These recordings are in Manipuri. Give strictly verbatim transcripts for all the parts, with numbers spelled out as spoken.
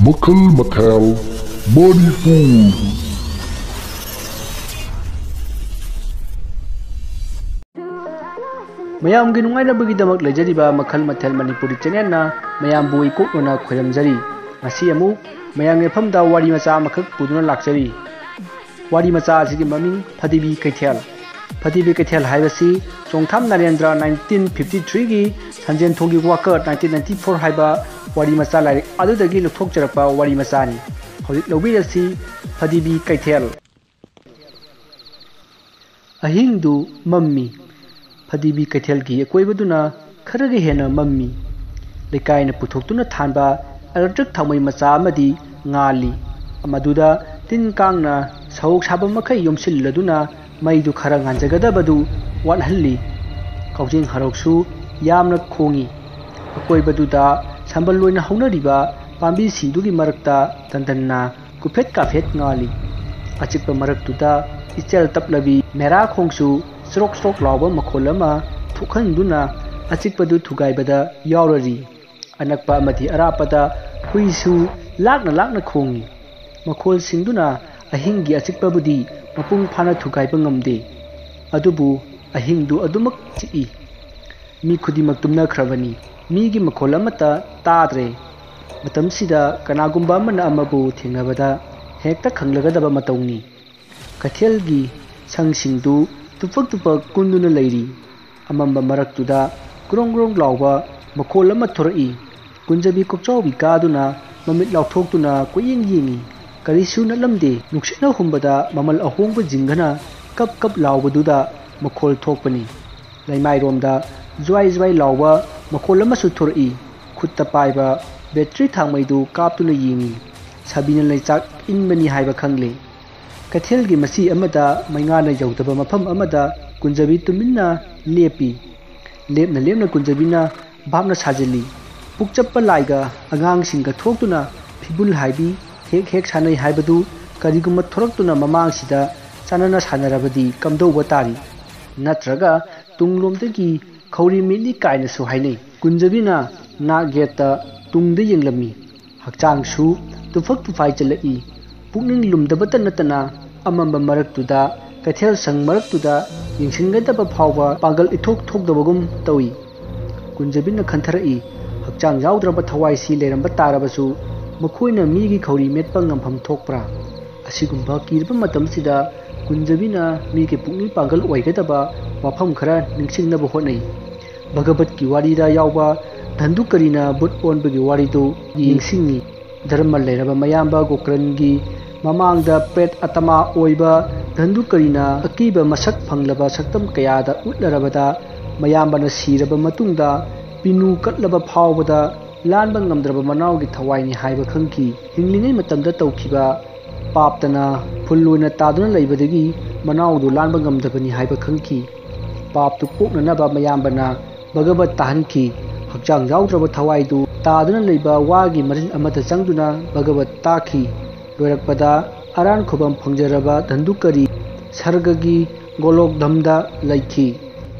ꯃꯈꯜ ꯃꯊꯦꯜ ꯃꯅꯤꯄꯨꯔ꯫ ꯃꯌꯥꯝꯒꯤ ꯅꯨꯡꯉꯥꯏꯅꯕꯒꯤꯗꯃꯛ ꯂꯩꯖꯔꯤꯕ ꯃꯈꯜ ꯃꯊꯦꯜ ꯃꯅꯤꯄꯨꯔꯤ ꯆꯦꯅꯦꯜꯅ ꯃꯌꯥꯝꯕꯨ ꯏꯀꯣꯛꯅꯅ ꯈꯣꯏꯔꯝꯖꯔꯤ꯫ ꯉꯁꯤ ꯑꯃꯨꯛ ꯃꯌꯥꯝꯒꯤ ꯃꯐꯝꯗ ꯋꯥꯔꯤ ꯃꯆꯥ ꯑꯃꯈꯛ ꯄꯨꯗꯨꯅ ꯂꯥꯛꯆꯔꯤ꯫ ꯋꯥꯔꯤ ꯃꯆꯥ ꯑꯁꯤꯒꯤ ꯃꯃꯤꯡ ꯐꯗꯤꯕꯤ ꯀꯩꯊꯦꯜ꯫ ꯐꯗꯤꯕꯤ ꯀꯩꯊꯦꯜ ꯍꯥꯏꯕꯁꯤ ꯆꯣꯡꯊꯥꯝ ꯅꯔꯦꯟꯗ꯭ꯔ ꯅꯥꯏꯟꯇꯤꯟ ꯐꯤꯐꯇꯤ ꯊ꯭ꯔꯤꯒꯤ ꯁꯟꯖꯦꯟ ꯊꯣꯡꯒꯤ ꯋꯥꯀꯔ ꯅꯥꯏꯟꯇꯤꯟ ꯅꯥꯏꯟꯇꯤ ꯐꯣꯔ ꯍꯥꯏꯕ ꯋꯥꯔꯤ ꯃꯆꯥ ꯂꯥꯏꯔꯤꯛ ꯑꯗꯨꯗꯒꯤ ꯂꯧꯊꯣꯛꯆꯔꯛꯄ ꯋꯥꯔꯤ ꯃꯆꯥꯅꯤ꯫ ꯍꯧꯖꯤꯛ ꯂꯧꯕꯤꯔꯁꯤ ꯐꯗꯤꯕꯤ ꯀꯩꯊꯦꯜ꯫ ꯑꯍꯤꯡꯗꯨ ꯃꯝꯃꯤ꯫ ꯐꯗꯤꯕꯤ ꯀꯩꯊꯦꯜꯒꯤ ꯑꯀꯣꯏꯕꯗꯨꯅ ꯈꯔꯒ ꯍꯦꯟꯅ ꯃꯝꯃꯤ꯫ ꯂꯩꯀꯥꯏꯅ ꯄꯨꯊꯣꯛꯇꯨꯅ ꯊꯥꯟꯕ electric ꯊꯥꯎꯃꯩ ꯃꯆꯥ ꯑꯃꯗꯤ ꯉꯥꯜꯂꯤ꯫ ꯃꯗꯨꯗ ꯇꯤꯟ ꯀꯥꯡꯅ ꯁꯍꯣꯛ ꯁꯥꯕ ꯃꯈꯩ ꯌꯣꯝꯁꯤꯜꯂꯗꯨꯅ ꯃꯩꯗꯨ ꯈꯔ ꯉꯥꯟꯖꯒꯗꯕꯗꯨ ꯋꯥꯠꯍꯜꯂꯤ꯫ ꯀꯥꯎꯖꯦꯡ ꯍꯔꯥꯎꯁꯨ ꯌꯥꯝꯅ ꯈꯣꯡꯏ꯫ ꯑꯀꯣꯏꯕꯗꯨꯗ ꯁꯝꯕꯜ ꯑꯣꯏꯅ ꯍꯧꯅꯔꯤꯕ ꯄꯥꯝꯕꯤꯁꯤꯡꯗꯨꯒꯤ ꯃꯔꯛꯇ ꯇꯟꯗꯟꯅ ꯀꯨꯐꯦꯠ ꯀꯥꯐꯦꯠ ꯉꯥꯜꯂꯤ꯫ ꯑꯆꯤꯛꯄ ꯃꯔꯛꯇꯨꯗ ꯏꯆꯦꯜ ꯇꯞꯂꯕꯤ ꯃꯦꯔꯥ ꯈꯣꯡꯁꯨ ꯆ꯭ꯔꯣꯛ ꯆ꯭ꯔꯣꯛ ꯂꯥꯎꯕ ꯃꯈꯣꯜ ꯑꯃ ꯊꯣꯛꯍꯟꯗꯨꯅ ꯑꯆꯤꯛꯄꯗꯨ ꯊꯨꯒꯥꯏꯕꯗ ꯌꯥꯎꯔꯔꯤ꯫ ꯑꯅꯛꯄ ꯑꯃꯗꯤ ꯑꯔꯥꯞꯄꯗ ꯍꯨꯏꯁꯨ ꯂꯥꯛꯅ ꯂꯥꯛꯅ ꯈꯣꯡꯏ꯫ ꯃꯈꯣꯜꯁꯤꯡꯗꯨꯅ ꯑꯍꯤꯡꯒꯤ ꯑꯆꯤꯛꯄꯕꯨꯗꯤ ꯃꯄꯨꯡ ꯐꯥꯅ ꯊꯨꯒꯥꯏꯕ ꯉꯝꯗꯦ꯫ ꯑꯗꯨꯕꯨ ꯑꯍꯤꯡꯗꯨ ꯑꯗꯨꯃꯛ ꯆꯤꯛꯏ꯫ ꯃꯤ ꯈꯨꯗꯤꯡꯃꯛ ꯇꯨꯝꯅꯈ꯭ꯔꯕꯅꯤ꯫ ꯃꯤꯒꯤ ꯃꯈꯣꯜ ꯑꯃꯠꯇ ꯇꯥꯗ꯭ꯔꯦ꯫ ꯃꯇꯝꯁꯤꯗ ꯀꯅꯥꯒꯨꯝꯕ ꯑꯃꯅ ꯑꯃꯕꯨ ꯊꯦꯡꯅꯕꯗ ꯍꯦꯛꯇ ꯈꯪꯂꯒꯗꯕ ꯃꯇꯧꯅꯤ꯫ ꯀꯩꯊꯦꯜꯒꯤ ꯁꯪꯁꯤꯡꯗꯨ ꯇꯨꯄꯛ ꯇꯨꯄꯛ ꯀꯨꯟꯗꯨꯅ ꯂꯩꯔꯤ꯫ ꯑꯃꯝꯕ ꯃꯔꯛꯇꯨꯗ ꯒ꯭ꯔꯣꯡ ꯒ꯭ꯔꯣꯡ ꯂꯥꯎꯕ ꯃꯈꯣꯜ ꯑꯃ ꯊꯣꯔꯛꯏ꯫ ꯀꯨꯟꯖꯕꯤ ꯀꯣꯛꯆꯥꯎꯕꯤ ꯀꯥꯗꯨꯅ ꯃꯃꯤꯠ ꯂꯥꯎꯊꯣꯛꯇꯨꯅ ꯀꯣꯏꯌꯦꯡ ꯌꯦꯡꯏ꯫ ꯀꯔꯤꯁꯨ ꯅꯠꯂꯝꯗꯦ꯫ ꯅꯨꯡꯁꯤꯠꯅ ꯍꯨꯝꯕꯗ ꯃꯃꯜ ꯑꯍꯣꯡꯕ ꯖꯤꯡꯒꯅ ꯀꯞ ꯀꯞ ꯂꯥꯎꯕꯗꯨꯗ ꯃꯈꯣꯜ ꯊꯣꯛꯄꯅꯤ꯫ ꯂꯩꯃꯥꯏꯔꯣꯝꯗ ꯖ꯭ꯋꯥꯏ ꯖ꯭ꯋꯥꯏ ꯂꯥꯎꯕ ꯃꯈꯣꯜ ꯑꯃꯁꯨ ꯊꯣꯔꯛꯏ꯫ ꯈꯨꯠꯇ ꯄꯥꯏꯕ ꯕꯦꯇ꯭ꯔꯤ ꯊꯥꯡꯃꯩꯗꯨ ꯀꯥꯞꯇꯨꯅ ꯌꯦꯡꯏ꯫ ꯁꯥꯕꯤꯅ ꯂꯩꯆꯥꯛ ꯏꯟꯕꯅꯤ ꯍꯥꯏꯕ ꯈꯪꯂꯦ꯫ ꯀꯩꯊꯦꯜꯒꯤ ꯃꯆꯤ ꯑꯃꯗ ꯃꯩꯉꯥꯅ ꯌꯧꯗꯕ ꯃꯐꯝ ꯑꯃꯗ ꯀꯨꯟꯖꯕꯤ ꯇꯨꯃꯤꯟꯅ ꯂꯦꯞꯄꯤ꯫ ꯂꯦꯞꯅ ꯂꯦꯞꯅ ꯀꯨꯟꯖꯕꯤꯅ ꯚꯥꯞꯅ ꯁꯥꯖꯤꯜꯂꯤ꯫ ꯄꯨꯛꯆꯞꯄ ꯂꯥꯏꯒ ꯑꯉꯥꯡꯁꯤꯡꯒ ꯊꯣꯛꯇꯨꯅ ꯐꯤꯕꯨꯜ ꯍꯥꯏꯕꯤ ꯍꯦꯛ ꯍꯦꯛ ꯁꯥꯟꯅꯩ ꯍꯥꯏꯕꯗꯨ ꯀꯔꯤꯒꯨꯝꯕ ꯊꯣꯔꯛꯇꯨꯅ ꯃꯃꯥꯡꯁꯤꯗ ꯆꯥꯟꯅꯅ ꯁꯥꯟꯅꯔꯕꯗꯤ ꯀꯝꯗꯧꯕ ꯇꯥꯔꯤ? ꯅꯠꯇ꯭ꯔꯒ ꯇꯨꯡꯂꯣꯝꯗꯒꯤ ꯈꯧꯔꯤ ꯃꯤꯠꯂꯤ ꯀꯥꯏꯅꯁꯨ ꯍꯥꯏꯅꯩ꯫ ꯀꯨꯟꯖꯕꯤꯅ ꯅꯥꯛ ꯌꯦꯠꯇ ꯇꯨꯡꯗ ꯌꯦꯡꯂꯝꯃꯤ꯫ ꯍꯛꯆꯥꯡꯁꯨ ꯇꯨꯐꯛ ꯇꯨꯐꯥꯏ ꯆꯜꯂꯛꯏ꯫ ꯄꯨꯛꯅꯤꯡ ꯂꯨꯝꯗꯕꯇ ꯅꯠꯇꯅ ꯑꯃꯝꯕ ꯃꯔꯛꯇꯨꯗ, ꯀꯩꯊꯦꯜ ꯁꯪ ꯃꯔꯛꯇꯨꯗ ꯌꯦꯡꯁꯤꯟꯒꯗꯕ ꯐꯥꯎꯕ ꯄꯥꯡꯒꯜ ꯏꯊꯣꯛ ꯊꯣꯛꯇꯕꯒꯨꯝ ꯇꯧꯏ꯫ ꯀꯨꯟꯖꯕꯤꯅ ꯈꯟꯊꯔꯛꯏ, ꯍꯛꯆꯥꯡ ꯌꯥꯎꯗ꯭ꯔꯕ ꯊꯋꯥꯏꯁꯤ ꯂꯩꯔꯝꯕ ꯇꯥꯔꯕꯁꯨ ꯃꯈꯣꯏꯅ ꯃꯤꯒꯤ ꯈꯧꯔꯤ ꯃꯦꯠꯄ ꯉꯝꯐꯝ ꯊꯣꯛꯄ꯭ꯔꯥ? ꯑꯁꯤꯒꯨꯝꯕ ꯀꯤꯔꯕ ꯃꯇꯝꯁꯤꯗ ꯀꯨꯟꯖꯕꯤꯅ ꯃꯤꯒꯤ ꯄꯨꯛꯅꯤꯡ ꯄꯥꯡꯒꯜ ꯑꯣꯏꯒꯗꯕ ꯋꯥꯐꯝ ꯈꯔ ꯅꯤꯡꯁꯤꯡꯅꯕ ꯍꯣꯠꯅꯩ꯫ ꯚꯒꯕꯠꯀꯤ ꯋꯥꯔꯤꯗ ꯌꯥꯎꯕ ꯙꯟꯗꯨꯀꯔꯤꯅ ꯚꯨꯠ ꯑꯣꯟꯕꯒꯤ ꯋꯥꯔꯤꯗꯨ ꯅꯤꯡꯁꯤꯡꯉꯤ꯫ ꯙꯔꯃ ꯂꯩꯔꯕ ꯃꯌꯥꯝꯕ ꯒꯣꯀꯔꯟꯒꯤ ꯃꯃꯥꯡꯗ ꯄ꯭ꯔꯦꯠ ꯑꯇꯃꯥ ꯑꯣꯏꯕ ꯙꯟꯗꯨꯀꯔꯤꯅ ꯑꯀꯤꯕ ꯃꯁꯛ ꯐꯪꯂꯕ ꯁꯛꯇꯝ ꯀꯌꯥꯗ ꯎꯠꯂꯔꯕꯗ ꯃꯌꯥꯝꯕꯅ ꯁꯤꯔꯕ ꯃꯇꯨꯡꯗ ꯄꯤꯅꯨ ꯀꯠꯂꯕ ꯐꯥꯎꯕꯗ ꯂꯥꯟꯕ ꯉꯝꯗ꯭ꯔꯕ ꯃꯅꯥꯎꯒꯤ ꯊꯋꯥꯏꯅꯤ ꯍꯥꯏꯕ ꯈꯪꯈꯤ꯫ ꯍꯤꯡꯂꯤꯉꯩ ꯃꯇꯝꯗ ꯇꯧꯈꯤꯕ ꯄꯥꯞꯇꯅ ꯐꯨꯜ ꯑꯣꯏꯅ ꯇꯥꯗꯨꯅ ꯂꯩꯕꯗꯒꯤ ꯃꯅꯥꯎꯗꯨ ꯂꯥꯟꯕ ꯉꯝꯗꯕꯅꯤ ꯍꯥꯏꯕ ꯈꯪꯈꯤ꯫ ꯄꯥꯞꯇꯨ ꯀꯣꯛꯅꯅꯕ ꯃꯌꯥꯝꯕꯅ ꯚꯒꯕꯠ ꯇꯥꯍꯟꯈꯤ꯫ ꯍꯛꯆꯥꯡ ꯌꯥꯎꯗ꯭ꯔꯕ ꯊꯋꯥꯏꯗꯨ ꯇꯥꯗꯨꯅ ꯂꯩꯕ ꯋꯥꯒꯤ ꯃꯔꯤꯜ ꯑꯃꯗ ꯆꯪꯗꯨꯅ ꯚꯒꯕꯠ ꯇꯥꯈꯤ꯫ ꯂꯣꯏꯔꯛꯄꯗ ꯑꯔꯥꯟ ꯈꯨꯕꯝ ꯐꯪꯖꯔꯕ ꯙꯟꯗꯨꯀꯔꯤ ꯁꯔꯒꯒꯤ ꯒꯣꯂꯣꯛꯙꯝꯗ ꯂꯩꯈꯤ꯫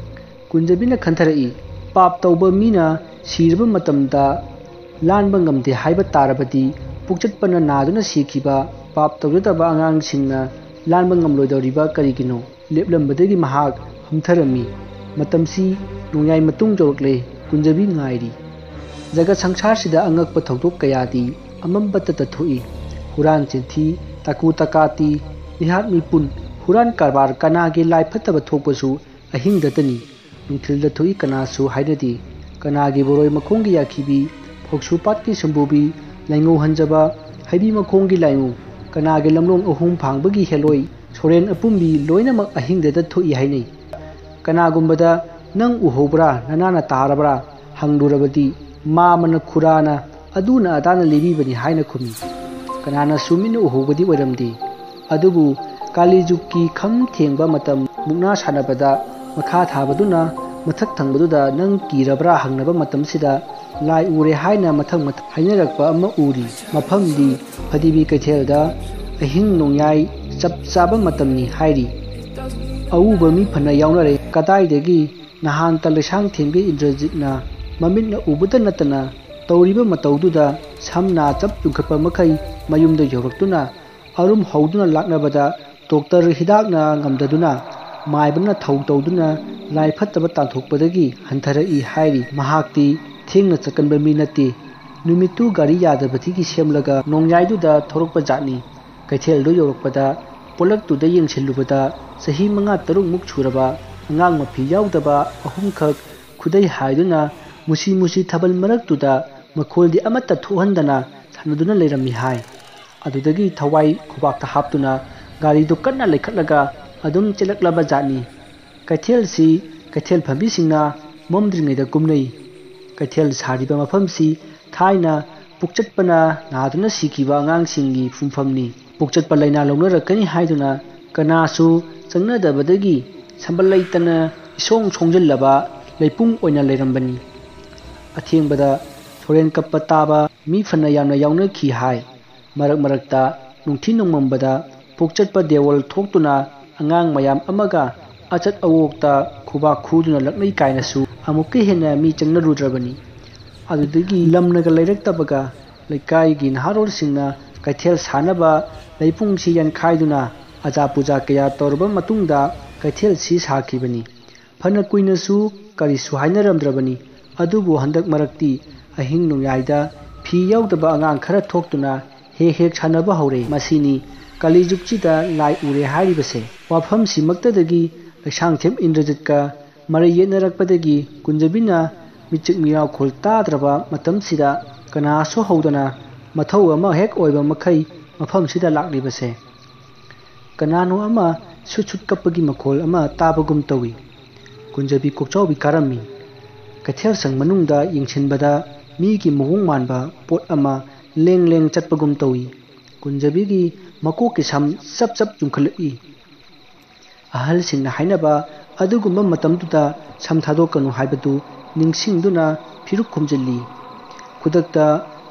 ꯀꯨꯟꯖꯕꯤꯅ ꯈꯟꯊꯔꯛꯏ, ꯄꯥꯞ ꯇꯧꯕ ꯃꯤꯅ ꯁꯤꯔꯕ ꯃꯇꯝꯗ ꯂꯥꯟꯕ ꯉꯝꯗꯦ ꯍꯥꯏꯕ ꯇꯥꯔꯕꯗꯤ, ꯄꯨꯛꯆꯠꯄꯅ ꯅꯥꯗꯨꯅ ꯁꯤꯈꯤꯕ ꯄꯥꯞ ꯇꯧꯖꯗꯕ ꯑꯉꯥꯡꯁꯤꯡꯅ ꯂꯥꯟꯕ ꯉꯝꯂꯣꯏꯗꯧꯔꯤꯕ ꯀꯔꯤꯒꯤꯅꯣ? ꯂꯦꯞꯂꯝꯕꯗꯒꯤ ꯃꯍꯥꯛ ꯍꯝꯊꯔꯝꯃꯤ꯫ ꯃꯇꯝꯁꯤ ꯅꯣꯡꯌꯥꯏ ꯃꯇꯨꯡ ꯌꯧꯔꯛꯂꯦ꯫ ꯀꯨꯟꯖꯕꯤ ꯉꯥꯏꯔꯤ꯫ ꯖꯒꯠ ꯁꯪꯁꯥꯔꯁꯤꯗ ꯑꯉꯛꯄ ꯊꯧꯗꯣꯛ ꯀꯌꯥꯗꯤ ꯑꯃꯝꯕꯇꯇ ꯊꯣꯛꯏ꯫ ꯍꯨꯔꯥꯟ ꯆꯤꯟꯊꯤ, ꯇꯥꯀꯨ ꯇꯀꯥꯇꯤ, ꯃꯤꯍꯥꯠ ꯃꯤꯄꯨꯟ, ꯍꯨꯔꯥꯟ ꯀꯔꯕꯥꯔ, ꯀꯅꯥꯒꯤ ꯂꯥꯏ ꯐꯠꯇꯕ ꯊꯣꯛꯄꯁꯨ ꯑꯍꯤꯡꯗꯇꯅꯤ꯫ ꯅꯨꯡꯊꯤꯜꯗ ꯊꯣꯛꯏ ꯀꯅꯥꯁꯨ ꯍꯥꯏꯅꯗꯦ꯫ ꯀꯅꯥꯒꯤ ꯕꯣꯔꯣꯏ ꯃꯈꯣꯡꯒꯤ ꯌꯥꯈꯤꯕꯤ, ꯐꯧꯁꯨ ꯄꯥꯠꯀꯤ ꯁꯝꯕꯨꯕꯤ, ꯂꯩꯉꯧ ꯍꯟꯖꯕ, ꯍꯩꯕꯤ ꯃꯈꯣꯡꯒꯤ ꯂꯥꯏꯉꯧ, ꯀꯅꯥꯒꯤ ꯂꯝꯂꯣꯡ ꯑꯍꯨꯝ ꯐꯥꯡꯕꯒꯤ ꯍꯦꯂꯣꯏ, ꯁꯣꯔꯦꯟ ꯑꯄꯨꯝꯕꯤ ꯂꯣꯏꯅꯃꯛ ꯑꯍꯤꯡꯗꯇ ꯊꯣꯛꯏ ꯍꯥꯏꯅꯩ꯫ ꯀꯅꯥꯒꯨꯝꯕꯗ "ꯅꯪ ꯎꯍꯧꯕ꯭ꯔꯥ, ꯅꯅꯥꯅ ꯇꯥꯔꯕ꯭ꯔꯥ?" ꯍꯪꯂꯨꯔꯕꯗꯤ, ꯃꯥꯃꯅ ꯈꯨꯔꯥꯅ "ꯑꯗꯨꯅ ꯑꯗꯥꯅ ꯂꯤꯕꯤꯕꯅꯤ" ꯍꯥꯏꯅ ꯈꯨꯝꯃꯤ꯫ ꯀꯅꯥꯅꯁꯨ ꯃꯤꯠꯅ ꯎꯍꯧꯕꯗꯤ ꯑꯣꯏꯔꯝꯗꯦ꯫ ꯑꯗꯨꯕꯨ ꯀꯥꯂꯤꯖꯨꯛꯀꯤ ꯈꯝ ꯊꯦꯡꯕ ꯃꯇꯝ ꯃꯨꯛꯅꯥ ꯁꯥꯟꯅꯕꯗ ꯃꯈꯥ ꯊꯥꯕꯗꯨꯅ ꯃꯊꯛ ꯊꯪꯕꯗꯨꯗ "ꯅꯪ ꯀꯤꯔꯕ꯭ꯔꯥ?" ꯍꯪꯅꯕ ꯃꯇꯝꯁꯤꯗ "ꯂꯥꯏ ꯎꯔꯦ" ꯍꯥꯏꯅ ꯃꯊꯪ ꯃꯊꯪ ꯍꯥꯏꯅꯔꯛꯄ ꯑꯃ ꯎꯔꯤ꯫ ꯃꯐꯝꯗꯤ ꯐꯗꯤꯕꯤ ꯀꯩꯊꯦꯜꯗ ꯑꯍꯤꯡ ꯅꯣꯡꯌꯥꯏ ꯆꯞ ꯆꯥꯕ ꯃꯇꯝꯅꯤ ꯍꯥꯏꯔꯤ꯫ ꯑꯎꯕ ꯃꯤ ꯐꯅ ꯌꯥꯎꯅꯔꯦ꯫ ꯀꯗꯥꯏꯗꯒꯤ ꯅꯍꯥꯟꯇ ꯂꯩꯁꯥꯡ ꯊꯦꯝꯒꯤ ꯏꯟꯗ꯭ꯔꯖꯤꯠꯅ ꯃꯃꯤꯠꯅ ꯎꯕꯇ ꯅꯠꯇꯅ ꯇꯧꯔꯤꯕ ꯃꯇꯧꯗꯨꯗ ꯁꯝ ꯅꯥ ꯆꯞ ꯌꯨꯡꯈꯠꯄ ꯃꯈꯩ ꯃꯌꯨꯝꯗ ꯌꯧꯔꯛꯇꯨꯅ ꯑꯔꯨꯝ ꯍꯧꯗꯨꯅ ꯂꯥꯛꯅꯕꯗ ꯗꯣꯛꯇꯔ ꯍꯤꯗꯥꯛꯅ ꯉꯝꯗꯗꯨꯅ ꯃꯥꯏꯕꯅ ꯊꯧ ꯇꯧꯗꯨꯅ ꯂꯥꯏ ꯐꯠꯇꯕ ꯇꯥꯟꯊꯣꯛꯄꯗꯒꯤ ꯍꯟꯊꯔꯛꯏ ꯍꯥꯏꯔꯤ꯫ ꯃꯍꯥꯛꯇꯤ ꯊꯦꯡꯅ ꯆꯠꯀꯟꯕ ꯃꯤ ꯅꯠꯇꯦ꯫ ꯅꯨꯃꯤꯠꯇꯨ ꯒꯥꯔꯤ ꯌꯥꯗꯕꯗꯒꯤ ꯁꯦꯝꯂꯒ ꯅꯣꯡꯌꯥꯏꯗꯨꯗ ꯊꯧꯔꯛꯄ ꯖꯥꯠꯅꯤ꯫ ꯀꯩꯊꯦꯜꯗꯨ ꯌꯧꯔꯛꯄꯗ ꯄꯣꯂꯛꯇꯨꯗ ꯌꯦꯡꯁꯤꯜꯂꯨꯕꯗ ꯆꯍꯤ ꯃꯉꯥ ꯇꯔꯨꯛꯃꯨꯛ ꯁꯨꯔꯕ ꯑꯉꯥꯡ ꯃꯐꯤ ꯌꯥꯎꯗꯕ ꯑꯍꯨꯝꯈꯛ ꯈꯨꯗꯩ ꯍꯥꯏꯗꯨꯅ ꯃꯨꯁꯤ ꯃꯨꯁꯤ ꯊꯥꯕꯜ ꯃꯔꯛꯇꯨꯗ ꯃꯈꯣꯜꯗꯤ ꯑꯃꯠꯇ ꯊꯣꯛꯍꯟꯗꯅ ꯁꯥꯟꯅꯗꯨꯅ ꯂꯩꯔꯝꯃꯤ ꯍꯥꯏ꯫ ꯑꯗꯨꯗꯒꯤ ꯊꯋꯥꯏ ꯈꯨꯕꯥꯛꯇ ꯍꯥꯞꯇꯨꯅ ꯒꯥꯔꯤꯗꯨ ꯀꯟꯅ ꯂꯩꯈꯠꯂꯒ ꯑꯗꯨꯝ ꯆꯦꯜꯂꯛꯂꯕ ꯖꯥꯠꯅꯤ꯫ ꯀꯩꯊꯦꯜꯁꯤ ꯀꯩꯊꯦꯜ ꯐꯝꯕꯤꯁꯤꯡꯅ ꯃꯝꯗ꯭ꯔꯤꯉꯩꯗ ꯀꯨꯝꯅꯩ꯫ ꯀꯩꯊꯦꯜ ꯁꯥꯔꯤꯕ ꯃꯐꯝꯁꯤ ꯊꯥꯏꯅ ꯄꯨꯛꯆꯠꯄꯅ ꯅꯥꯗꯨꯅ ꯁꯤꯈꯤꯕ ꯑꯉꯥꯡꯁꯤꯡꯒꯤ ꯐꯨꯝꯐꯝꯅꯤ꯫ ꯄꯨꯛꯆꯠꯄ ꯂꯥꯏꯅꯥ ꯂꯧꯅꯔꯛꯀꯅꯤ ꯍꯥꯏꯗꯨꯅ ꯀꯅꯥꯁꯨ ꯆꯪꯅꯗꯕꯗꯒꯤ ꯁꯝꯕꯜ ꯂꯩꯇꯅ ꯏꯁꯣꯡ ꯁꯣꯡꯖꯤꯜꯂꯕ ꯂꯩꯄꯨꯡ ꯑꯣꯏꯅ ꯂꯩꯔꯝꯕꯅꯤ꯫ ꯑꯊꯦꯡꯕꯗ ꯊꯣꯔꯦꯟ ꯀꯞꯄ ꯇꯥꯕ ꯃꯤ ꯐꯅ ꯌꯥꯝꯅ ꯌꯥꯎꯅꯈꯤ ꯍꯥꯏ꯫ ꯃꯔꯛ ꯃꯔꯛꯇ ꯅꯨꯡꯊꯤ ꯅꯣꯡꯃꯝꯕꯗ ꯄꯨꯛꯆꯠꯄ ꯗꯦꯋꯜ ꯊꯣꯛꯇꯨꯅ ꯑꯉꯥꯡ ꯃꯌꯥꯝ ꯑꯃꯒ ꯑꯆꯠ ꯑꯋꯣꯛꯇ ꯈꯨꯕꯥꯛ ꯈꯨꯗꯨꯅ ꯂꯛꯅꯩ ꯀꯥꯏꯅꯁꯨ ꯑꯃꯨꯛꯀ ꯍꯦꯟꯅ ꯃꯤ ꯆꯪꯅꯔꯨꯗ꯭ꯔꯕꯅꯤ꯫ ꯑꯗꯨꯗꯒꯤ ꯂꯝꯅꯒ ꯂꯩꯔꯛꯇꯕꯒ ꯂꯩꯀꯥꯏꯒꯤ ꯅꯍꯥꯔꯣꯜꯁꯤꯡꯅ ꯀꯩꯊꯦꯜ ꯁꯥꯅꯕ ꯂꯩꯄꯨꯡꯁꯤ ꯌꯥꯟꯈꯥꯏꯗꯨꯅ ꯑꯖꯥ ꯄꯨꯖꯥ ꯀꯌꯥ ꯇꯧꯔꯕ ꯃꯇꯨꯡꯗ ꯀꯩꯊꯦꯜꯁꯤ ꯁꯥꯈꯤꯕꯅꯤ꯫ ꯐꯅ ꯀꯨꯏꯅꯁꯨ ꯀꯔꯤꯁꯨ ꯍꯥꯏꯅꯔꯝꯗ꯭ꯔꯕꯅꯤ꯫ ꯑꯗꯨꯕꯨ ꯍꯟꯗꯛ ꯃꯔꯛꯇꯤ ꯑꯍꯤꯡ ꯅꯣꯡꯌꯥꯏꯗ ꯐꯤ ꯌꯥꯎꯗꯕ ꯑꯉꯥꯡ ꯈꯔ ꯊꯣꯛꯇꯨꯅ ꯍꯦꯛ ꯍꯦꯛ ꯁꯥꯟꯅꯕ ꯍꯧꯔꯦ꯫ ꯃꯁꯤꯅꯤ ꯀꯂꯤꯖꯨꯛꯁꯤꯗ ꯂꯥꯏ ꯎꯔꯦ ꯍꯥꯏꯔꯤꯕꯁꯦ꯫ ꯋꯥꯐꯝꯁꯤꯃꯛꯇꯗꯒꯤ ꯂꯩꯁꯥꯡꯊꯦꯝ ꯏꯟꯗ꯭ꯔꯖꯤꯠꯀ ꯃꯔꯩ ꯌꯦꯠꯅꯔꯛꯄꯗꯒꯤ ꯀꯨꯟꯖꯕꯤꯅ ꯃꯤꯆꯤꯛ ꯃꯤꯔꯥꯎꯈꯣꯜ ꯇꯥꯗ꯭ꯔꯕ ꯃꯇꯝꯁꯤꯗ ꯀꯅꯥꯁꯨ ꯍꯧꯗꯅ ꯃꯊꯧ ꯑꯃ ꯍꯦꯛ ꯑꯣꯏꯕ ꯃꯈꯩ ꯃꯐꯝꯁꯤꯗ ꯂꯥꯛꯂꯤꯕꯁꯦ꯫ ꯀꯅꯥꯅꯣ ꯑꯃ ꯁꯨꯠ ꯁꯨꯠ ꯀꯞꯄꯒꯤ ꯃꯈꯣꯜ ꯑꯃ ꯇꯥꯕꯒꯨꯝ ꯇꯧꯏ꯫ ꯀꯨꯟꯖꯕꯤ ꯀꯣꯛꯆꯥꯎꯕꯤ ꯀꯥꯔꯝꯃꯤ꯫ ꯀꯩꯊꯦꯜ ꯁꯪ ꯃꯅꯨꯡꯗ ꯌꯦꯡꯁꯤꯟꯕꯗ ꯃꯤꯒꯤ ꯃꯑꯣꯡ ꯃꯥꯟꯕ ꯄꯣꯠ ꯑꯃ ꯂꯦꯡ ꯂꯦꯡ ꯆꯠꯄꯒꯨꯝ ꯇꯧꯏ꯫ ꯀꯨꯟꯖꯕꯤꯒꯤ ꯃꯀꯣꯛꯀꯤ ꯁꯝ ꯆꯞ ꯆꯞ ꯌꯨꯡꯈꯠꯂꯛꯏ꯫ ꯑꯍꯜꯁꯤꯡꯅ ꯍꯥꯏꯅꯕ ꯑꯗꯨꯒꯨꯝꯕ ꯃꯇꯝꯗꯨꯗ ꯁꯝ ꯊꯥꯗꯣꯛꯀꯅꯨ ꯍꯥꯏꯕꯗꯨ ꯅꯤꯡꯁꯤꯡꯗꯨꯅ ꯐꯤꯔꯨꯛ ꯈꯨꯝꯖꯤꯜꯂꯤ꯫ ꯈꯨꯗꯛꯇ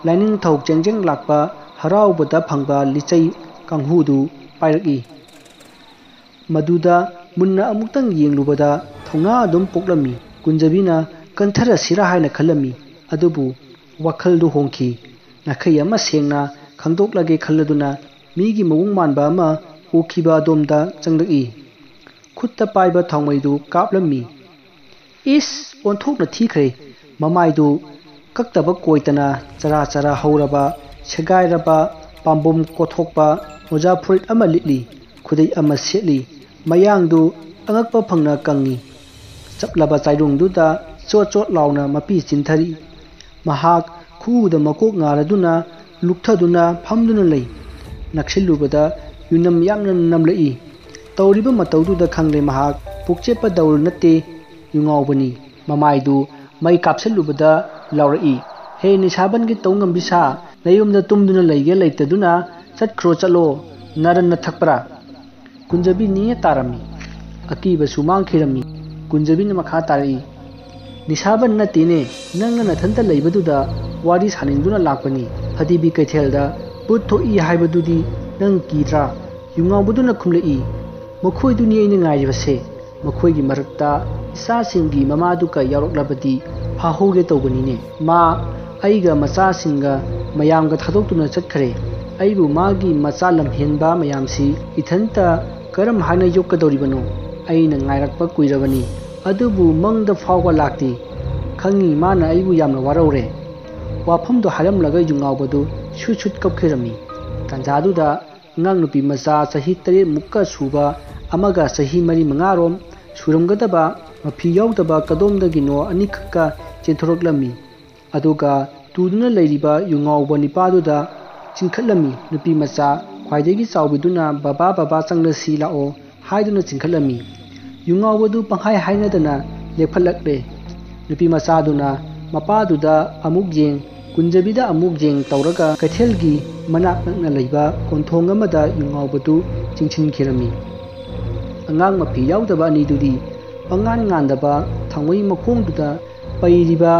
ꯂꯥꯏꯅꯤꯡꯊꯧ ꯆꯦꯡꯖꯦꯡ ꯂꯥꯛꯄ ꯍꯔꯥꯎꯕꯗ ꯐꯪꯕ ꯂꯤꯆꯩ ꯀꯥꯡꯍꯨꯗꯨ ꯄꯥꯏꯔꯛꯏ꯫ ꯃꯗꯨꯗ ꯃꯨꯟꯅ ꯑꯃꯨꯛꯇꯪ ꯌꯦꯡꯂꯨꯕꯗ ꯊꯧꯅꯥ ꯑꯗꯨꯝ ꯄꯣꯛꯂꯝꯃꯤ꯫ ꯀꯨꯟꯖꯕꯤꯅ ꯀꯟꯊꯔꯁꯤꯔꯥ ꯍꯥꯏꯅ ꯈꯜꯂꯝꯃꯤ꯫ ꯑꯗꯨꯕꯨ ꯋꯥꯈꯜꯗꯨ ꯍꯣꯡꯈꯤ꯫ ꯅꯥꯈꯩ ꯑꯃ ꯁꯦꯡꯅ ꯈꯪꯗꯣꯛꯂꯒꯦ ꯈꯜꯂꯗꯨꯅ ꯃꯤꯒꯤ ꯃꯑꯣꯡ ꯃꯥꯟꯕ ꯑꯃ ꯎꯈꯤꯕ ꯑꯗꯣꯝꯗ ꯆꯪꯂꯛꯏ꯫ ꯈꯨꯠꯇ ꯄꯥꯏꯕ ꯊꯥꯎꯃꯩꯗꯨ ꯀꯥꯞꯂꯝꯃꯤ꯫ ꯏꯁ! ꯑꯣꯟꯊꯣꯛꯅ ꯊꯤꯈ꯭ꯔꯦ꯫ ꯃꯃꯥꯏꯗꯨ ꯀꯛꯇꯕ ꯀꯣꯏꯇꯅ ꯆꯔꯥ ꯆꯔꯥ ꯍꯧꯔꯕ, ꯁꯦꯒꯥꯏꯔꯕ, ꯄꯥꯝꯕꯣꯝ ꯀꯣꯊꯣꯛꯄ, ꯃꯣꯖꯥ ꯐꯨꯔꯤꯠ ꯑꯃ ꯂꯤꯠꯂꯤ, ꯈꯨꯗꯩ ꯑꯃ ꯁꯦꯠꯂꯤ, ꯃꯌꯥꯡꯗꯨ ꯑꯉꯛꯄ ꯐꯪꯅ ꯀꯪꯉꯤ꯫ ꯆꯞꯂꯕ ꯆꯥꯏꯔꯣꯡꯗꯨꯗ ꯆꯣꯠ ꯆꯣꯠ ꯂꯥꯎꯅ ꯃꯄꯤ ꯆꯤꯟꯊꯔꯤ꯫ ꯃꯍꯥꯛ ꯈꯨꯎꯗ ꯃꯀꯣꯛ ꯉꯥꯔꯗꯨꯅ ꯂꯨꯛꯊꯗꯨꯅ ꯐꯝꯗꯨꯅ ꯂꯩ꯫ ꯅꯛꯁꯤꯜꯂꯨꯕꯗ ꯌꯨꯅꯝ ꯌꯥꯝꯅ ꯅꯝꯂꯛꯏ꯫ ꯇꯧꯔꯤꯕ ꯃꯇꯧꯗꯨꯗ ꯈꯪꯂꯦ ꯃꯍꯥꯛ ꯄꯨꯛꯆꯦꯞꯄ ꯗꯧꯔ ꯅꯠꯇꯦ, ꯌꯨꯉꯥꯎꯕꯅꯤ꯫ ꯃꯃꯥꯏꯗꯨ ꯃꯩ ꯀꯥꯞꯁꯤꯜꯂꯨꯕꯗ ꯂꯥꯎꯔꯛꯏ, "ꯍꯦ ꯅꯤꯁꯥꯕꯟꯒꯤ ꯇꯧ ꯉꯝꯕꯤ ꯁꯥ, ꯅꯌꯨꯝꯗ ꯇꯨꯝꯗꯨꯅ ꯂꯩꯒꯦ ꯂꯩꯇꯗꯨꯅ ꯆꯠꯈ꯭ꯔꯣ ꯆꯠꯂꯣ, ꯅꯔꯟ ꯅꯊꯛꯄ꯭ꯔꯥ?" ꯀꯨꯟꯖꯕꯤ ꯅꯤꯡꯉ ꯇꯥꯔꯝꯃꯤ꯫ ꯑꯀꯤꯕꯁꯨ ꯃꯥꯡꯈꯤꯔꯝꯃꯤ꯫ ꯀꯨꯟꯖꯕꯤꯅ ꯃꯈꯥ ꯇꯥꯔꯛꯏ, "ꯅꯤꯁꯥꯕꯟ ꯅꯠꯇꯦꯅꯦ, ꯅꯪꯅ ꯅꯊꯟꯇ ꯂꯩꯕꯗꯨꯗ ꯋꯥꯔꯤ ꯁꯥꯅꯤꯡꯗꯨꯅ ꯂꯥꯛꯄꯅꯤ꯫ ꯐꯗꯤꯕꯤ ꯀꯩꯊꯦꯜꯗ ꯚꯨꯠ ꯊꯣꯛꯏ ꯍꯥꯏꯕꯗꯨꯗꯤ ꯅꯪ ꯀꯤꯗ꯭ꯔꯥ?" ꯌꯨꯉꯥꯎꯕꯗꯨꯅ ꯈꯨꯝꯂꯛꯏ, "ꯃꯈꯣꯏꯗꯨꯅꯤ ꯑꯩꯅ ꯉꯥꯏꯔꯤꯕꯁꯦ꯫ ꯃꯈꯣꯏꯒꯤ ꯃꯔꯛꯇ ꯏꯆꯥꯁꯤꯡꯒꯤ ꯃꯃꯥꯗꯨꯒ ꯌꯥꯎꯔꯛꯂꯕꯗꯤ ꯐꯥꯍꯧꯒꯦ ꯇꯧꯕꯅꯤꯅꯦ꯫ ꯃꯥ ꯑꯩꯒ ꯃꯆꯥꯁꯤꯡꯒ ꯃꯌꯥꯝꯒ ꯊꯥꯗꯣꯛꯇꯨꯅ ꯆꯠꯈ꯭ꯔꯦ꯫ ꯑꯩꯕꯨ ꯃꯥꯒꯤ ꯃꯆꯥ ꯂꯝꯍꯦꯟꯕ ꯃꯌꯥꯝꯁꯤ ꯏꯊꯟꯇ ꯀꯔꯝ ꯍꯥꯏꯅ ꯌꯣꯛꯀꯗꯧꯔꯤꯕꯅꯣ? ꯑꯩꯅ ꯉꯥꯏꯔꯛꯄ ꯀꯨꯏꯔꯕꯅꯤ, ꯑꯗꯨꯕꯨ ꯃꯪꯗ ꯐꯥꯎꯕ ꯂꯥꯛꯇꯦ꯫ ꯈꯪꯉꯤ ꯃꯥꯅ ꯑꯩꯕꯨ ꯌꯥꯝꯅ ꯋꯥꯔꯧꯔꯦ꯫" ꯋꯥꯐꯝꯗꯨ ꯍꯥꯏꯔꯝꯂꯒ ꯌꯨꯉꯥꯎꯕꯗꯨ ꯁꯨꯠ ꯁꯨꯠ ꯀꯞꯈꯤꯔꯝꯃꯤ꯫ ꯇꯥꯟꯖꯥꯗꯨꯗ ꯑꯉꯥꯡ ꯅꯨꯄꯤ ꯃꯆꯥ ꯆꯍꯤ ꯇꯔꯦꯠ ꯃꯨꯛꯀ ꯁꯨꯕ ꯑꯃꯒ ꯆꯍꯤ ꯃꯔꯤ ꯃꯉꯥꯔꯣꯝ ꯁꯨꯔꯝꯒꯗꯕ, ꯃꯐꯤ ꯌꯥꯎꯗꯕ ꯀꯗꯣꯝꯗꯒꯤꯅꯣ ꯑꯅꯤꯈꯛꯀ ꯆꯦꯟꯊꯣꯔꯛꯂꯝꯃꯤ꯫ ꯑꯗꯨꯒ ꯇꯨꯗꯨꯅ ꯂꯩꯔꯤꯕ ꯌꯨꯉꯥꯎꯕ ꯅꯤꯄꯥꯗꯨꯗ ꯆꯤꯡꯈꯠꯂꯝꯃꯤ꯫ ꯅꯨꯄꯤ ꯃꯆꯥ ꯈ꯭ꯋꯥꯏꯗꯒꯤ ꯆꯥꯎꯕꯤꯗꯨꯅ, "ꯕꯕꯥ, ꯕꯕꯥ, ꯆꯪꯂꯁꯤ ꯂꯥꯛꯑꯣ" ꯍꯥꯏꯗꯨꯅ ꯆꯤꯡꯈꯠꯂꯝꯃꯤ꯫ ꯌꯨꯉꯥꯎꯕꯗꯨ ꯄꯪꯍꯥꯏ ꯍꯥꯏꯅꯗꯅ ꯂꯦꯞꯈꯠꯂꯛꯂꯦ꯫ ꯅꯨꯄꯤ ꯃꯆꯥꯗꯨꯅ ꯃꯄꯥꯗꯨꯗ ꯑꯃꯨꯛ ꯌꯦꯡ, ꯀꯨꯟꯖꯕꯤꯗ ꯑꯃꯨꯛ ꯌꯦꯡ ꯇꯧꯔꯒ ꯀꯩꯊꯦꯜꯒꯤ ꯃꯅꯥꯛ ꯅꯛꯅ ꯂꯩꯕ ꯀꯣꯟꯊꯣꯡ ꯑꯃꯗ ꯌꯨꯉꯥꯎꯕꯗꯨ ꯆꯤꯡꯁꯤꯟꯈꯤꯔꯝꯃꯤ꯫ ꯑꯉꯥꯡ ꯃꯐꯤ ꯌꯥꯎꯗꯕ ꯑꯅꯤꯗꯨꯗꯤ ꯄꯉꯥꯟ ꯉꯥꯟꯗꯕ ꯊꯥꯎꯃꯩ ꯃꯈꯣꯡꯗꯨꯗ ꯄꯩꯔꯤꯕ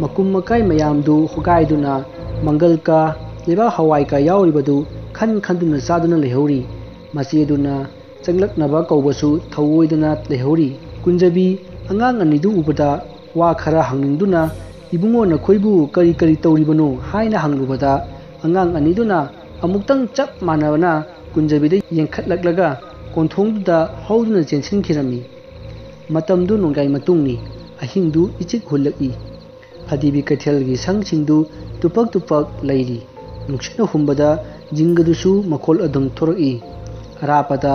ꯃꯀꯨꯝ ꯃꯀꯥꯏ ꯃꯌꯥꯝꯗꯨ ꯍꯣꯒꯥꯏꯗꯨꯅ ꯃꯪꯒꯜꯒ ꯂꯩꯕꯥꯛ ꯍꯋꯥꯏꯒ ꯌꯥꯎꯔꯤꯕꯗꯨ ꯈꯟ ꯈꯟꯗꯨꯅ ꯆꯥꯗꯨꯅ ꯂꯩꯍꯧꯔꯤ꯫ ꯃꯆꯦꯗꯨꯅ ꯆꯪꯂꯛꯅꯕ ꯀꯧꯕꯁꯨ ꯊꯧꯑꯣꯏꯗꯅ ꯂꯩꯍꯧꯔꯤ꯫ ꯀꯨꯟꯖꯕꯤ ꯑꯉꯥꯡ ꯑꯅꯤꯗꯨ ꯎꯕꯗ ꯋꯥ ꯈꯔ ꯍꯪꯅꯤꯡꯗꯨꯅ "ꯏꯕꯨꯡꯉꯣ, ꯅꯈꯣꯏꯕꯨ ꯀꯔꯤ ꯀꯔꯤ ꯇꯧꯔꯤꯕꯅꯣ?" ꯍꯥꯏꯅ ꯍꯪꯂꯨꯕꯗ, ꯑꯉꯥꯡ ꯑꯅꯤꯗꯨꯅ ꯑꯃꯨꯛꯇꯪ ꯆꯞ ꯃꯥꯟꯅꯕꯅ ꯀꯨꯟꯖꯕꯤꯗ ꯌꯦꯡꯈꯠꯂꯛꯂꯒ ꯀꯣꯟꯊꯣꯡꯗꯨꯗ ꯍꯧꯗꯨꯅ ꯆꯦꯟꯁꯤꯟꯈꯤꯔꯝꯃꯤ꯫ ꯃꯇꯝꯗꯨ ꯅꯣꯡꯌꯥꯏ ꯃꯇꯨꯡꯅꯤ꯫ ꯑꯍꯤꯡꯗꯨ ꯏꯆꯤꯛ ꯍꯨꯜꯂꯛꯏ꯫ ꯐꯗꯤꯕꯤ ꯀꯩꯊꯦꯜꯒꯤ ꯁꯪꯁꯤꯡꯗꯨ ꯇꯨꯄꯛ ꯇꯨꯄꯛ ꯂꯩꯔꯤ꯫ ꯅꯨꯡꯁꯤꯠꯅ ꯍꯨꯝꯕꯗ ꯖꯤꯡꯒꯗꯨꯁꯨ ꯃꯈꯣꯜ ꯑꯗꯨꯝ ꯊꯣꯔꯛꯏ꯫ ꯑꯔꯥꯞꯄꯗ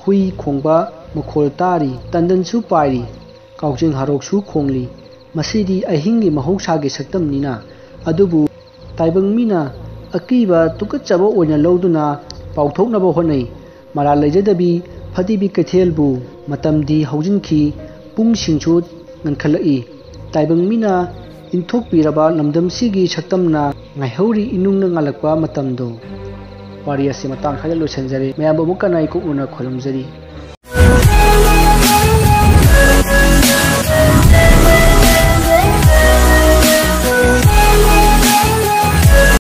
ꯍꯨꯏ ꯈꯣꯡꯕ ꯃꯈꯣꯜ ꯇꯥꯔꯤ꯫ ꯇꯟꯗꯟꯁꯨ ꯄꯥꯏꯔꯤ꯫ ꯀꯥꯎꯖꯦꯡ ꯍꯥꯔꯣꯛꯁꯨ ꯈꯣꯡꯂꯤ꯫ ꯃꯁꯤꯗꯤ ꯑꯍꯤꯡꯒꯤ ꯃꯍꯧꯁꯥꯒꯤ ꯁꯛꯇꯝꯅꯤꯅ꯫ ꯑꯗꯨꯕꯨ ꯇꯥꯏꯕꯪ ꯃꯤꯅ ꯑꯀꯤꯕ ꯇꯨꯀꯠꯆꯕ ꯑꯣꯏꯅ ꯂꯧꯗꯨꯅ ꯄꯥꯎꯊꯣꯛꯅꯕ ꯍꯣꯠꯅꯩ꯫ ꯃꯔꯥꯜ ꯂꯩꯖꯗꯕꯤ ꯐꯗꯤꯕꯤ ꯀꯩꯊꯦꯜꯕꯨ ꯃꯇꯝꯗꯤ ꯍꯧꯖꯤꯟꯈꯤ, ꯄꯨꯡꯁꯤꯡꯁꯨ ꯉꯟꯈꯠꯂꯛꯏ꯫ ꯇꯥꯏꯕꯪ ꯃꯤꯅ ꯏꯟꯊꯣꯛꯄꯤꯔꯕ ꯂꯝꯗꯝꯁꯤꯒꯤ ꯁꯛꯇꯝꯅ ꯉꯥꯏꯍꯧꯔꯤ ꯏꯅꯨꯡꯅ ꯉꯥꯜꯂꯛꯄ ꯃꯇꯝꯗꯣ꯫ ꯋꯥꯔꯤ ꯑꯁꯤ ꯃꯇꯥꯡ ꯁ꯭ꯋꯥꯏꯗ ꯂꯣꯏꯁꯤꯟꯖꯔꯦ꯫ ꯃꯌꯥꯝꯕꯨ ꯑꯃꯨꯛꯀ ꯅꯥꯏ ꯀꯣꯛꯅꯅ ꯈꯣꯏꯔꯨꯝꯖꯔꯤ꯫